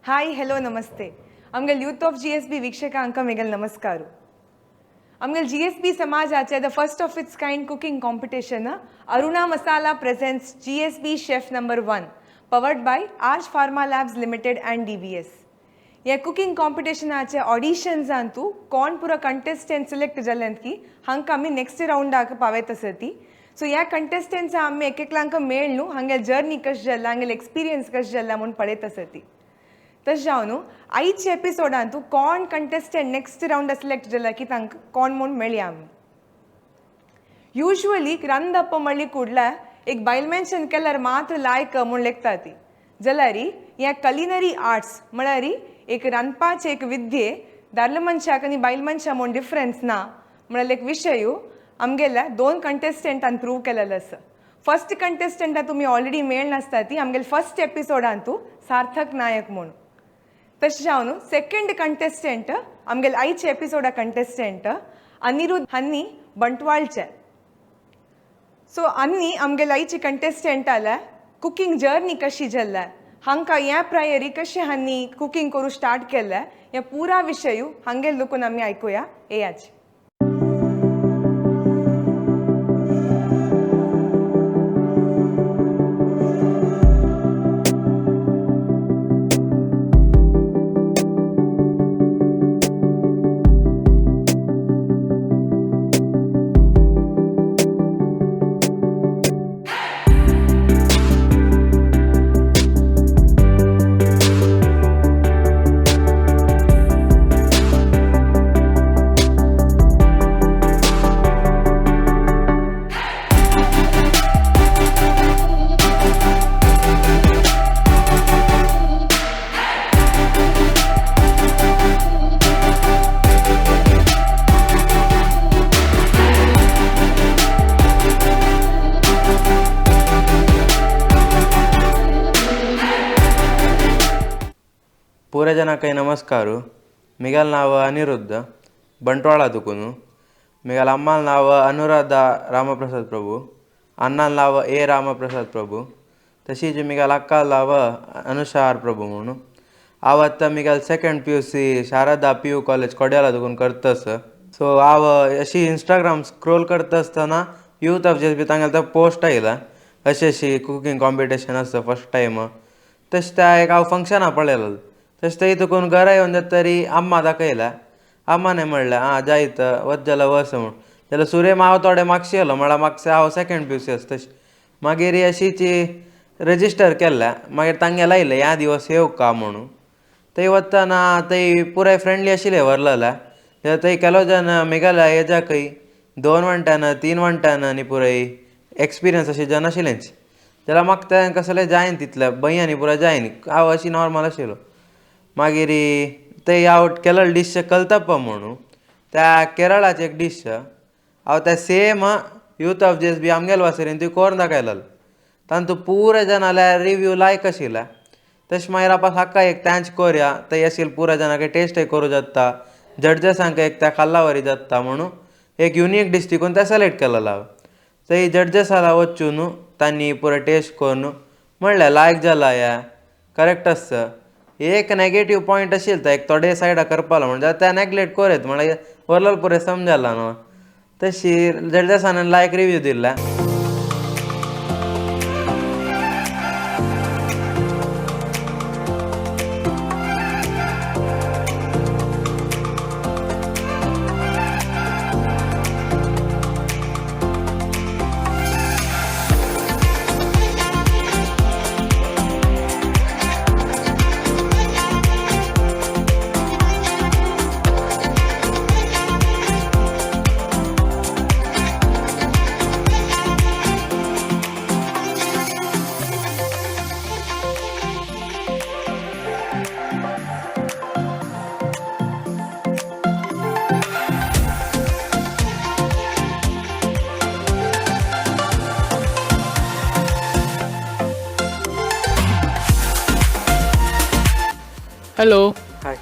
Hi hello नमस्ते. आमगेल youth of GSB वीक्षकांक मेगल नमस्कार. आमगेल जीएसबी समाजाचे the first of its kind cooking competition Aruna Masala presents GSB chef number 1 powered by Arch Pharma Labs Limited and DBS. हे cooking कॉम्पिटिशनाचे ऑडिशन्सांतू कोण पुरो contestant select जाल्यात की हांकां आमी नेक्स्ट रावंडाक पावयत आसती. सो ह्या कंटेस्टंट्सा आमी एक एकल्यांक मेळ न्हू हांगेल जर्नी कशें जाल्या, हांगेल एक्सपिरियन्स कशें जाल्या म्हूण पळयत आसती. तशें जावन न्हू आयच्या एपिसोडान तूं कोण कंटेस्टंट नेक्स्ट रावंडा सिलेक्ट जाला की तांकां कोण म्हूण मेळया आमी. युज्वली रांदप म्हणली कुडल्या एक बायल मनशान केल्यार मात्र लायक म्हूण लेखता ती, जाल्यार ह्या कलिनरी आर्ट्स म्हळ्यार एक रांदपाचें एक विद्ये दादले मनशाक आनी बायल मनशा म्हूण डिफरन्स ना म्हळ्यार एक विशय आमगेल्या दोन कंटेस्टंटान प्रूव केलेलो आसा. फर्स्ट कंटेस्टंटा तुमी ऑलरेडी मेळ नासता ती आमगेले फर्स्ट एपिसोडान तूं सार्थक नायक म्हूण. तशें जावन सेकंड कंटेस्टंट आमगेले आयचे एपिसोडा कंटेस्टंट अनिरुद्ध हन्नी बंटवाळचे. सो आनी आमगेले आयचे कंटेस्टंट आल्या कुकींग जर्नी कशी जाल्या, हांकां ह्या प्रायरी कशें हांणी कुकींग करूं स्टार्ट केलें, हे पुरा विशय हांगेल लोकून आमी आयकुया येयाचे. पूरा जनाकय नमस्कार. मिगल नाव अनिरुद्ध बंटवाळा दुकुनु. मिगल अम्माल नाव अनुराधा रामप्रसाद प्रभू, अण्णाल नाव ए रामप्रसाद प्रभू, तशीच मिगल अक्काल नाव अनुषा आर प्रभू म्हणून. हांव आतां Miguel second PUC Sharada PU college कोड्याला Dukun करतस. सो हांव अशी इंस्टाग्राम स्क्रोल करता आसतना यूथ ऑफ जीएसबी तांगेलो तो पोस्ट आयला, अशी अशी कुकींग कॉम्पिटिशन आसता फर्स्ट टायम. तशें त्या एक हांव फंक्शनां पळयलें. तशें थंय तुकून घरा येवन जाता तरी अम्मा दाखयल्या. अम्माने म्हणलें आं जायत वच जाल्यार वच म्हूण. जाल्यार सुरेम हांव थोडें मागशें येयलो म्हळ्यार म्हाका हांव सेकंड पीयूसी आसा. तशें मागीर अशीच रजिस्टर केल्लें. मागीर तांगे लायलें ह्या दिवस येवका म्हणून. थंय वतना थंय पुराय फ्रेंडली आशिल्लें व्हरलेलें. जाल्यार थंय केलो जाण मेघालय हेज्याकय 2 वंटान 3 वंटान आनी पुराय एक्सपिरियन्स अशें जन आशिल्लेंच. जाल्यार म्हाका तें कसलें जायना तितलें भंय पुराय जायना, हांव अशी नॉर्मल आशिल्लो. मागीर थंय हांव केरळ डीश कलतप्पा म्हणून त्या केरळाची एक डीश हांव त्या सेम यूथ ऑफ जीएसबी आमगेले वासरेन ती कोरून दाखयलेलो. तांतू पुरा जाणाल्या रिव्यू लायक आशिल्ले. तशें मागीर आपा हाका एक तांच कोरया थंय आशिल्ले पुरा जाणांक टेस्टय करूं जाता, जड्जसांक एक त्या खाल्ला वरी जाता म्हणून एक युनीक डीश तिकून तें सिलेक्ट केलेलो हांव. थंय जड्जसाला वचून तांणी पुरो टेस्ट करून म्हणलें लायक जाला हें करेक्ट आसा. एक नेगेटीव पॉयंट आशिल्लो तो एक थोडे सायडा करपालो म्हण जाल्यार ते नेग्लेक्ट कोरयत म्हळ्यार व्हरलेलो पुरें समजला न्हू. तशी जड्जसान लायक रिव्यू दिल्ले. हॅलो. हाय.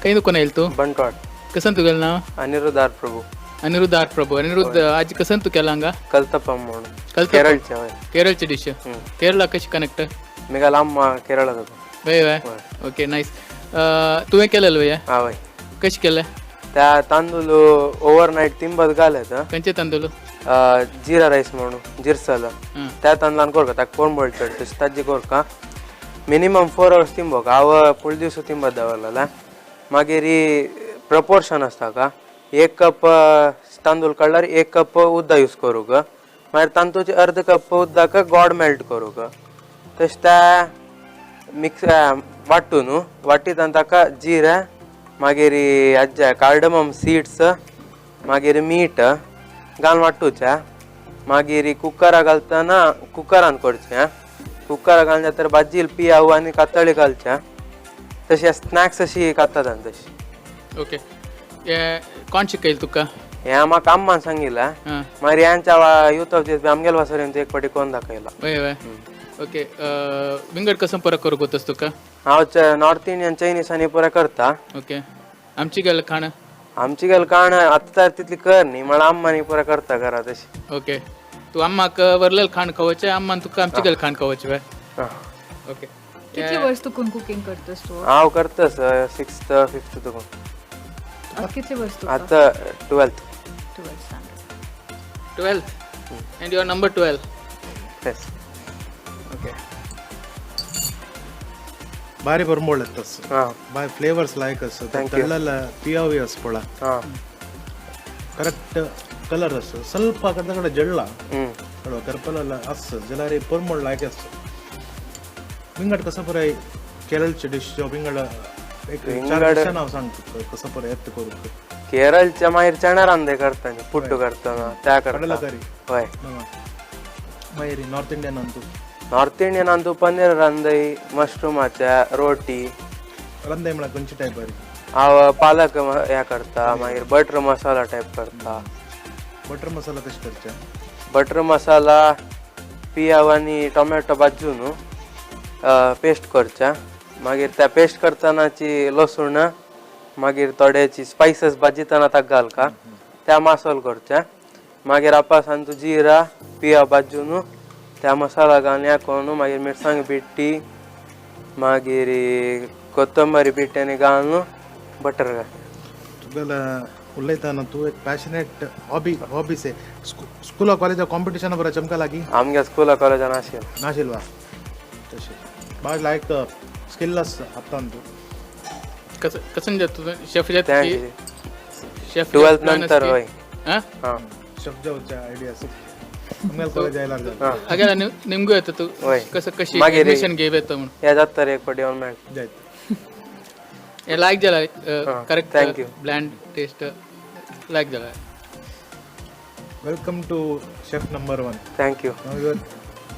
खंय दुकान येयल तूं? बंटवाळ. कसन तुगेलें नांव? अनिरुद्ध आर प्रभू. अनिरुद्ध आर प्रभू. अनिरुद्ध, आज कसन तूं केलां हांगा? कलतप्पम म्हणून. कलतप्पम. केरळचे. हय. केरळची डीश. केरळा कशी कनेक्ट? मिगल अम्मा केरळा जाता. वय वय. Okay, nice. तुवें केलेलं वय? हा वय. कशें केलें? त्या तांदूळ ओव्हरनायट तिंबत घालत. खंयचे तांदूळ? जिरा राईस म्हणून जिरसाला त्या तांदळान कोरका, ताका कोण चड तशें ताजी कोरका. Minimum 4 hours तिंबोक. हांव फुल दिवस तिंबत दवरलेला. मागीर प्रपोर्शन आसता का, 1 कप तांदूळ काडल्यार 1 कप उदक यूज करूंक. मागीर तांतूचे अर्द कप उदक गोड मेल्ट करूंक. तशें त्या मिक्स वांटू न्हू, वाटीत ताका जिरा, मागीर हाजे कार्डमम सीड्स, मागीर मीठ घालून वांटूचें. मागीर कुकरा घालतना कुकरान करचें. कुकरा घालून जाल्यार भाजी पियाव आनी कातळी घालचें. तशें स्नॅक्स अशी खाता तशी. ओके, हे कोण शिकयल तुका? हें म्हाका अम्मान सांगिल्लें. मागीर यांच्या यूथ ऑफ दीस आमगेले वासरेन एक फावटी कोण दाखयला. वय वय. ओके, विंगड कसं परत करूंक वतस तुका? हांव नॉर्थ इंडियन, चायनीज आनी पुरा करता. ओके, आमची गेल खाण? आमची गेल खाण आतां तर तितली कर न्ही, म्हळ्यार अम्मानी पुरा करता घरा तशी. ओके, तूं अम्माक वरलेल खाण खावचें, अम्मान तुका आमची गेल खाण खावचें वय? ओके. कितले वर्स तुकून कुकींग करतस तूं? हांव करतस 6th 5th तुकून. कितले वर्स तुका? आतां 12th. 12th standard. 12th and your number 12? Yes. Okay. ಬಾರಿ ಬರ್ಮೋಳತ್ತಸ್. ಬಾರಿ ಫ್ಲೇವರ್ಸ್ ಲಾಯಕ್ ಅಸ್. ತಳ್ಳಲ್ಲ ಪಿಯಾವಿ ಅಸ್ ಪೊಳ. ಕರೆಕ್ಟ್ ಕಲರ್ ಅಸ್. ಸ್ವಲ್ಪ ಕಡೆ ಕಡೆ ಜಳ್ಳ ಕರ್ಪಲ ಅಸ್ ಜಲಾರಿ ಪೊರ್ಮೋಳ್ ಲಾಯಕ್ ಅಸ್. ವಿಂಗಡ್ ಕಸಪುರ ಕೇರಳचे डिश विंगड नाव सांग कसं पर येत करूक. केरळच्या मागीर चणा रांदे करता, पुट्टू करतना त्या करता. हय. मागीर north Indian Antu? North Indian Antu paneer रांदय, मशरूमाच्या रोटी रांदय. म्हळ्यार खंयचे टायप? हांव पालक हें करता, मागीर बटर मसाला टायप करता. बटर मसाला कशें करचें? बटर मसाला पियाव आनी टोमॅटो भाजून न्हू पेस्ट करचें. मागीर त्या पेस्ट करतनाची लसूण, मागीर थोडेची स्पायसीस भाजितना ताका घालका, त्या मसालो करचें. मागीर आपासान तूं जिरा पियाव भाजून त्या मसाला घालून हें करून, मागीर मिरसांग पिट्टी, मागीर कोथंबरी पिट्टी आनी घालून बटर घाल. तुगेले उलयतना तूं एक पॅशनेट हॉबी हॉबीस स्कुला कॉलेजा कॉम्पिटिशना बरें चमका लागी? आमगे स्कुला कॉलेजान आशिल्लें. नाशिल्लें वा तशें बाय लायक स्किल आसा आतां तूं. कसं कसं जाता तुझं शेफ जाता? शेफ 12th नंतर वय. हां, शेफ जावचे आयडियास आमगेले कॉलेज आयल्यार जाता. अगेला निमगो येता तूं कसं कशी एडमिशन घेव येता म्हणून? हे जाता रे एक फावटी येवन मेळ जायत. हे लायक जाला. Correct. Thank you. Bland taste लायक जाला. Welcome to chef number 1. Thank you.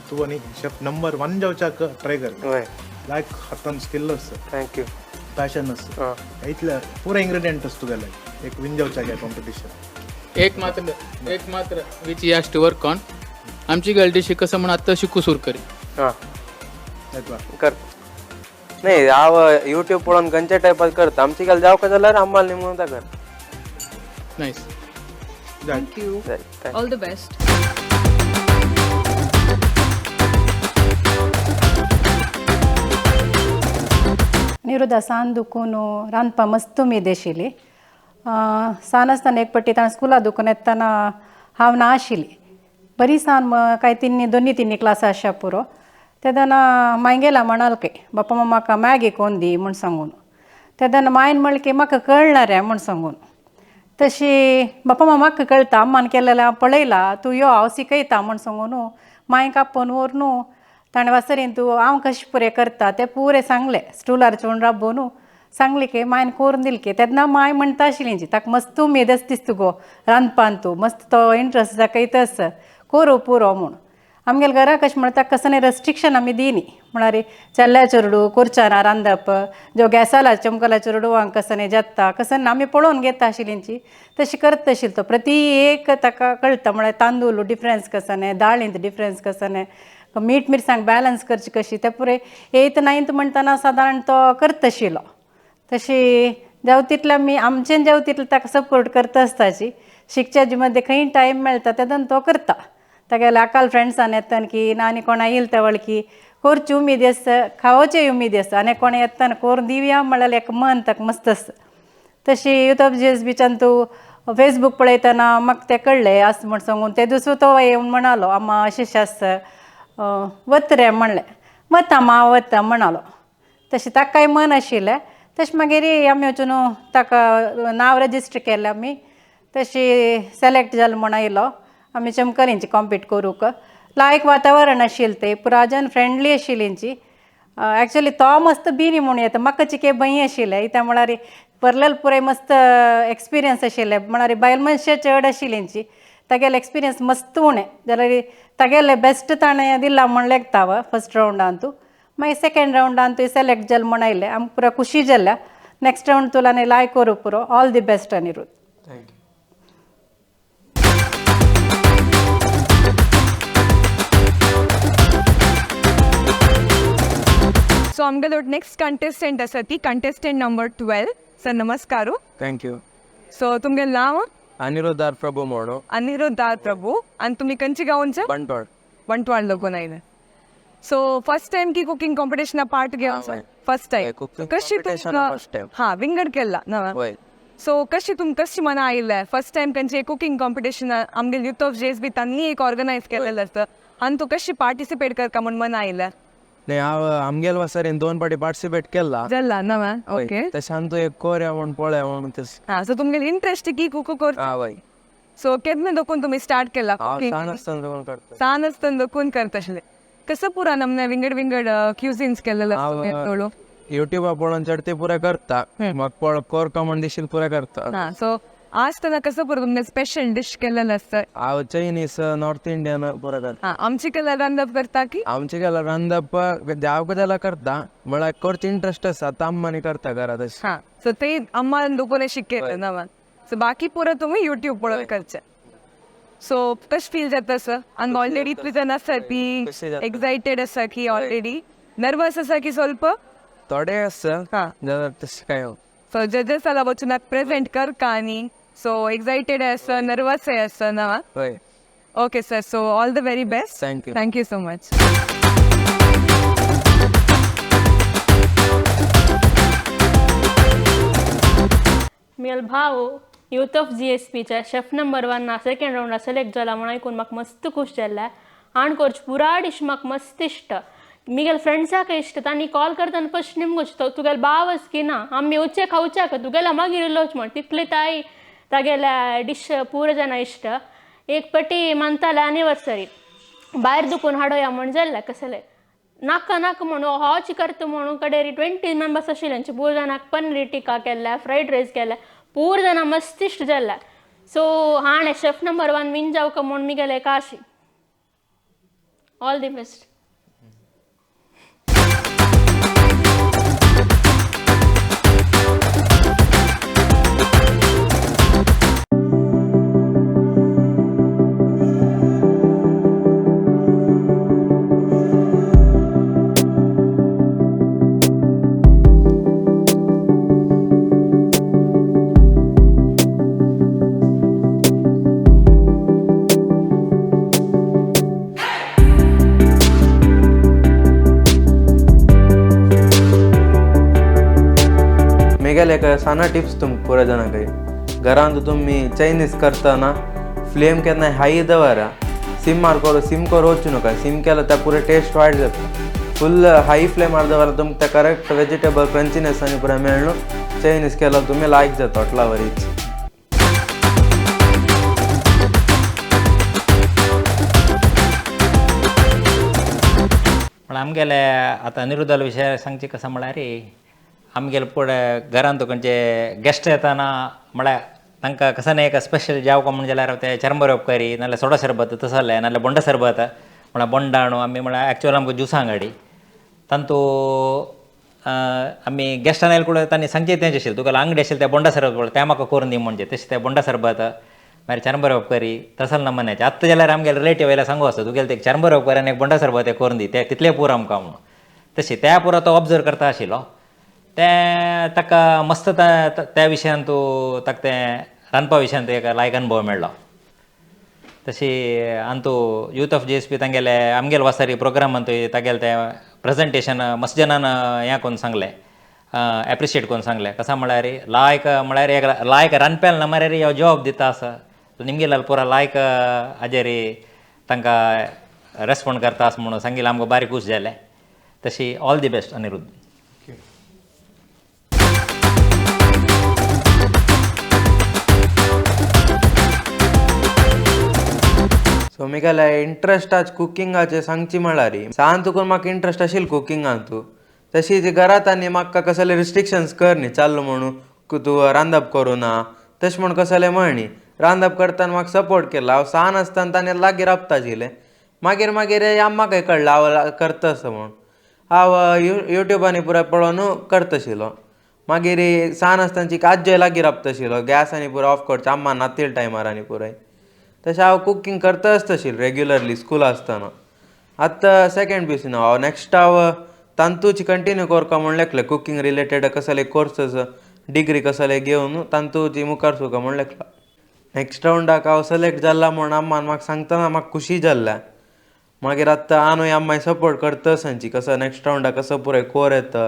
तूं आनी शेफ नंबर 1 जावच्याक ट्राय कर. वय. लायक हातान स्किल आसा. Thank you. Passion आसा. इतले पुरा इंग्रेडियंट आसा तुगेले एक विन जावच्याक हे कॉम्पिटिशन. एक मात्र which he has to work on आमची गल डिश कसं म्हणून आत्तां शिकू सुरू करी. कर नाही, हांव युट्यूब पळोवन खंयच्या टायपार करता. आमची गल जावका जाल्यार आम्हाला निमून कर. Nice. Thank you. All the best. Aniruddha सान दुखून रांदपा मस्त उमेद आशिल्ली. सान आसतना एक पट्टी ताणें स्कुला दुखून येतना हांव ना आशिल्ली. बरी सान काय तिन्नी दोनी तिन्नी क्लास आशा पुरो तेदना मांय गेला म्हणाल काय बाप्पा मामा म्हाका मॅगी कोन दी म्हूण सांगून. तेदना मायन म्हणलें की म्हाका कळना रे म्हूण सांगून. तशी बाप्पा मामा म्हाका कळटा, अम्मान केलेलें हांव पळयलां, तूं यो हांव शिकयता म्हूण सांगून मांयक आपोवन व्हरून ताणें वासरेन तूं हांव कशें पुरें करता तें पुरें सांगलें. स्टुलार चोवन राबोवन सांगलें की मायन करून दिलें की तेन्ना माय म्हणटा आशिल्ली ताका मस्त उमेद आसा दिसता गो रांदपान, तूं मस्त तो इंट्रस्ट दाखयता आसा, करूं पुरो म्हूण. आमगेल्या घरा कशें म्हणटा ताका कसलें रेस्ट्रिक्शन आमी दिनी, म्हळ्यार चेल्ल्या चेडूं करचें ना रांदप, जो गॅसाला चमकला चेडवांक कसलें जाता कसलें आमी पळोवन घेता आशिल्लींची तशी करता आशिल्लो तो. प्रती एक ताका कळटा, म्हळ्यार तांदूळ डिफरन्स कसलें, दाळींत डिफरन्स कसलें, मीठ मिरसांग बॅलन्स करची कशी ते पुरें 8th 9th म्हणटना सादारण तो करता आशिल्लो. तशी जावं तितलें आमी आमचेन जावं तितलें ताका सपोर्ट करता आसताची. शिकच्या मध्ये खंय टायम मेळटा तेन्ना तो करता. तागेल्या अकाल फ्रेंड्सान येता की ना आनी कोणा येयल त्या वळखी करची उमेद आसता, खावची उमेद आसता आनी कोण येतना करून दिवया म्हळ्यार एक मन ताका मस्त आसता. तशी यूथ ऑफ GSB च्यान तूं फेसबूक पळयतना म्हाका तें कळ्ळें आसा म्हण सांगून ते दुसरो तो येवन म्हणालो आम्मा अशें अशें आसा वत रे म्हणलें, वता मा वता म्हणालो. तशें ताकाय मन आशिल्लें. तशें मागीर आमी वचून ताका नांव रजिस्टर केलें आमी. तशी सेलेक्ट जालें म्हण आयलो आमी चमकलींची कॉम्पीट करूंक. लायक वातावरण आशिल्लें तें, पुराजन फ्रेंडली आशिल्ली. एक्चुली तो मस्त बिनी म्हूण येता, म्हाका चिके भंय आशिल्लें कित्याक म्हळ्यार परलेल पुराय मस्त एक्सपिरियन्स आशिल्लें, म्हळ्यार बायल मनशां चड आशिल्ली, तागेले एक्सपिरियन्स मस्त उणें जाल्यार तागेले बेस्ट ताणें दिलां म्हण लेगता हांव फर्स्ट रावंडान तूं. मागीर सेकेंड रावंडान तूं सेलेक्ट जालें म्हण आयलें, आमकां पुरा खुशी जाल्या. नेक्स्ट रावंड तुला आनी लायक करूं पुरो. All the best Anirudh. Thank you. So आमगेलो नेक्स्ट कंटेस्टंट आसा ती कंटेस्टंट नंबर 12. सर नमस्कार. Thank you. सो तुमगे नांव? अनिरुद्ध आर प्रभू म्हणू. अनिरुद्ध आर प्रभू. आनी तुमी खंयचे गांवचे? बंटवाळ. बंटवाळ लोकून आयले. सो फर्स्ट टायम की कुकिंग कॉम्पिटिशना पार्ट घेवन? First time. कशी फर्स्ट टायम? हां, विंगड केला ना. सो कशी तुमकां कशी मना आयिल्लें फर्स्ट टायम खंयचे कुकिंग कॉम्पिटिशन आमगे यूथ ऑफ GSB तांणी एक ऑर्गनायज केलेलें आसता आनी तूं कशी पार्टिसिपेट करता म्हूण मना आयिल्लें? नाही, हांव आमगेल वासारीन 2 पाटी पार्टिसिपेट केला. जाल्ला ना मॅ? ओके. तशें तूं एक कोरया म्हूण पळया म्हूण तस. हां, सो तुमगेले इंट्रस्ट की कुक कर? हां वय. सो केन्ना दोकून तुमी स्टार्ट केला? हांव सान आसतना दोकून करता. सान आसतना दोकून करता आशिल्लें. कसं पुरा नमने विंगड विंगड क्युझिन्स केलेले? हांव युट्यूबा पळोवन चड ते पुराय करता, म्हाका पळ कोरका म्हण दिशील पुराय करता. हां, सो आज कसं पुरो तुमगे स्पेशल डिश केलेलं आसता? हांव चायनीज, नॉर्थ इंडियन पुराय करता. हां, आमचे केल्यार रांदप करता की? आमचे केल्यार रांदप जावक जाल्यार करता, म्हळ्यार करचे इंट्रस्ट आसा ताम्मानी करता घरा तशें. हां, सो ते अम्मान दोकोने शिकयलें ना मॅम. सो बाकी पुरो तुमी युट्यूब पळोवन करचें. सो कशें फील जाता सर? आनी ऑलरेडी इतली जाण आसा ती एक्सायटेड आसा की ऑलरेडी नर्वस आसा की स्वल्प? थोडे आसा जाल्यार तशें काय. सो जजेसाला वचून प्रेजेंट करका आनी सो एक्सायटेड आसा, नर्वस आसा ना? हय. Okay sir, so all the very best. Thank you. Thank you so much. मेल भाव यूथ ऑफ GSBच्या शेफ नंबर 1 सेकेंड रावंडा सेलेक्ट जाला म्हण आयकून म्हाका मस्त खूश जाल्लें. आनी करची पुरा डिश म्हाका मस्त इश्ट, मिगेल फ्रेंड्साक इश्ट. तांणी कॉल करतना फर्स्ट निमगोच तुगेले भाव आस की ना, आमी येवचे खावच्याक तुगेल्या मागीर इल्लोच म्हण तितले ताई तागेल्या डिश पुरो जाणां इश्ट. एक पटी मानताले एनिवर्सरी भायर दुकून हाडोया म्हण जाल्लें, कसलें नाका नाका म्हणून होच करता म्हणून कडेरी 20 मेंबर्स आशिल्ले पूर जाणांक पनीर टिक्का केल्या, फ्रायड रायस केल्या, पूर जाणां मस्त इश्ट जाल्लें. सो हाणें शेफ नंबर 1 विन जावका म्हूण मिगेले काशी. All the best. मेगेले एक साना टिप्स तुमकां पुराय जाणांक. घरांत तुमी चायनीज करतना फ्लेम केन्ना हाय दवरा, सिमार करो, सिम करो वचूं नाका. सिम केल्यार त्या पुरो टेस्ट वायट जाता. फुल हाय फ्लेमार दवरल्यार तुमकां ते करेक्ट वेजिटेबल क्रंचीनेस आनी पुराय मेळ्ळो. चायनीज केल्यार तुमी लायक जाता हॉटेला वरीच. पण आमगेले आतां अनिरुद्धाल विशय सांगचे कसं म्हळ्यार आमगेले पड घरांत खंयचे गेस्ट येताना म्हळ्यार तांकां कसं एक स्पेशल जेवका म्हण जाल्यार ते चरंबर उपकारी नाल्यार सोडा सरबत तसलें नाल्यार बोंडा सरबत म्हळ्यार बोंडा हाणू आमी म्हळ्यार एक्चुअल आमकां ज्युसा आंगडी तांतू आमी गेस्टान आयले कुडे तांणी सांगचें तेंच आशिल्लें तुका आंगडी आशिल्लें तें बोंडा सरबत पळय तें म्हाका करून दी म्हणजे तशें तें बोंडा सरबत मागीर चरंबर उपकारी तसलें नमन्याचें. आत्तां जाल्यार आमगेले रिलेटीव आयल्यार सांगू आसता तुगेलें तें चरंबर उपकारी आनी एक बोंडा सरबत हें करून दी तें तितलें पुरो आमकां म्हणून. तशें त्या पुरो तो ऑब्जर्व करता आशिल्लो तें ताका मस्त त्या विशयान तूं ताका तें रांदपा विशयान एक लायक अनुभव मेळ्ळो. तशी अंतू यूथ ऑफ GSB तांगेले आमगेले वासारी प्रोग्रामान तागेले तें प्रेझेंटेशन मस्त जनान हें करून सांगलें, एप्रिशिएट करून सांगलें. कसा म्हळ्यार लायक म्हळ्यार एक लायक रांदप्याल ना मरे ह्यो जॉब दिता आसा निमगेल्यार पुरा लायक हाजेर तांकां रेस्पोंड करता आसा म्हणून सांगिल्लें, आमकां बारीक खूश जालें. तशी all the best Aniruddha. So मिगेले इंट्रस्ट आज कुकिंगाचे सांगची म्हळ्यार सान तुकून म्हाका इंट्रस्ट आशिल्लो कुकिंगान तूं तशी घरांत आनी म्हाका कसले रिस्ट्रिक्शन्स कर न्ही चाललो म्हणून तूं रांदप करूं ना तशें म्हूण कसलें म्हळणी रांदप करतना म्हाका सपोर्ट केलो. हांव सान आसतना ताणें लागीं राबता आशिल्लें, मागीर मागीर अम्माकय कळ्ळें हांव करता आसा म्हूण. हांव युट्यूबांनी पुराय पळोवन करता आशिल्लो. मागीर सान आसतना आज्जय लागीं राबता आशिल्लो, गॅस आनी पुराय ऑफ करचो अम्मा नातील टायमार आनी पुराय. तशें हांव कुकींग करता आसता आशिल्लें रेग्युलरली स्कुला आसतना. आतां सेकेंड पी हांव नॅक्स्ट हांव तांतूच कंटिन्यू करपा म्हूण लेखलें कुकींग रिलेटेड कसले कोर्सेस डिग्री कसले घेवन तांतूच मुखार सुका म्हूण लेखला. नॅक्स्ट रावंडाक हांव सिलेक्ट जाला म्हूण अम्मान म्हाका सांगतना म्हाका खुशी जाल्ल्या. मागीर आतां आनूय अम्माय सपोर्ट करता सांची कसो नॅक्स्ट रावंडाक कसो पुराय कोर येता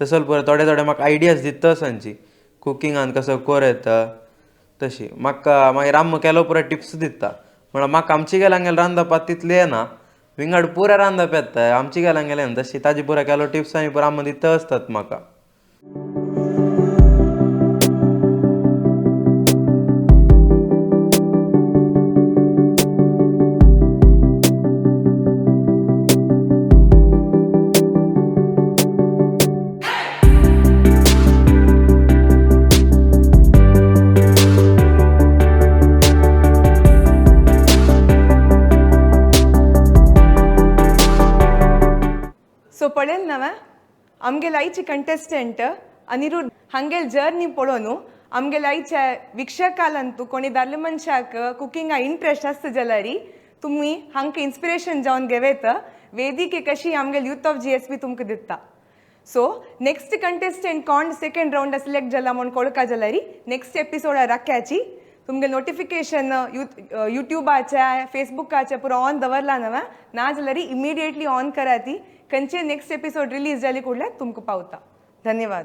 तसो पुराय थोडे थोडे म्हाका आयडियाज दिता सांची कुकिंगान कसो कोर येता तशी. म्हाका मागीर आम्मा केलो पुराय टिप्स दिता म्हळ्यार म्हाका आमची गेल्या हांगेलें रांदपाक तितलें येना, विंगड पुराय रांदप येता आमची गेल्या हांगेलें येना तशी ताजी पुराय केलो टिप्स आनी पुराय आम्मा दिता आसतात म्हाका. सो पळयल नव्या आमगेले आयचे कंटेस्टंट अनिरुद्ध हांगेल जर्नी पळोवन आमगेले आयच्या वीक्षकालांतू कोणी दादले मनशाक कुकिंगा इंट्रस्ट आसता जाल्यार तुमी हांकां इन्स्पिरेशन जावन घेवेत वेदिके कशी आमगेले यूथ ऑफ GSP तुमकां दिता. सो नेक्स्ट कंटेस्टंट कोण सेकेंड रावंड सिलेक्ट जाला म्हूण कळका जाल्यार नेक्स्ट एपिसोडा राख्याची तुमगे नोटिफिकेशन युट्यूबाच्या फेसबुकाच्या पुरो ऑन दवरला नव्या ना जाल्यार इमिडिएटली ऑन करा ती खंयचे नेक्स्ट एपिसोड रिलीज जाली कुडल्यार तुमकां पावता. धन्यवाद.